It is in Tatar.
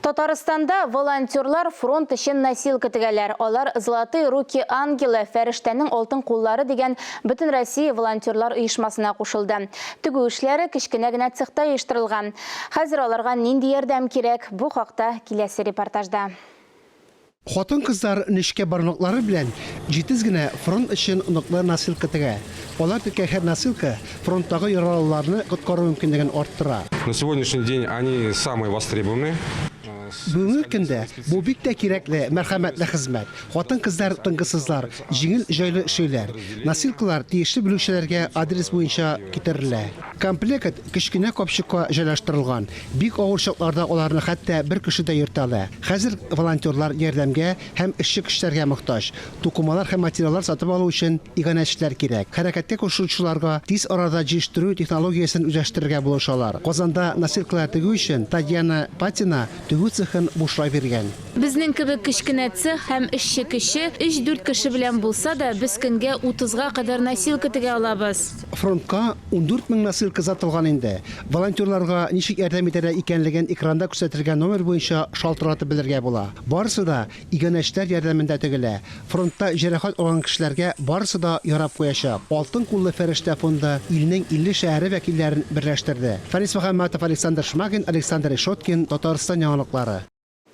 Татарстанда волонтерлар фронт өчен носилка тегәләр. Алар Золотые руки ангелы, Фәрештәнең алтын куллары дигән Бөтенроссия волонтерлар оешмасына кушылды. Тегү эшләре кечкенә генә цехта оештырылган. Хәзер аларга нинди ярдәм кирәк? Бу хакта киләсе репортажда. Хатын-кызлар нечкә бармаклары белән җитез генә фронт өчен ныклы носилка тегә. Алар теккән һәр носилка фронттагы яралыларны коткару мөмкинлеген арттыра. На сегодняшний день они самые востребованные. Бүгенге көндә бу бик тә кирәкле, мәрхәмәтле хезмәт. Хатын-кызлар тынгысызлар, җиңел, җайлы эшлиләр. Носилкалар тиешле бүлекчәләргә адрес буенча китерелә. Комплект кечкенә капчыкка җайлаштырылган. Бик авыр чакларда аларны хәтта бер кеше дә йөртә ала. Хәзер волонтерлар ярдәмгә һәм эшче көчләргә мохтаҗ. Тукымалар һәм материаллар сатып алу өчен иганәчеләр кирәк. Хәрәкәткә кушылучыларга тиз арада җитештерү технологиясен үзләштерергә булышалар. Казанда носилкалар тегү өчен Татьяна Патина тегү цехын бушлай биргән. Безнең кебек кечкенә цех һәм эшче көче өч-дүрт кеше белән булса да, без көнгә утызга кадәр носилка тегә алабыз. Фронтка 14 мең носилка озатылган инде. Волонтерларга ничек ярдәм итәргә икәнлеген экранда күрсәтелгән номер буенча шалтыратып белергә була. Барысы да иганәчеләр ярдәмендә тегелә. Фронтта җәрәхәт алган кешеләргә барысы да ярап куячак. Алтын куллы фәрештә фонды илнең 50 шәһәре вәкилләрен берләштерде. Фәнис Мөхәммәтов, Александр Шмагин, Александр Решеткин, Татарстан яңалыклары.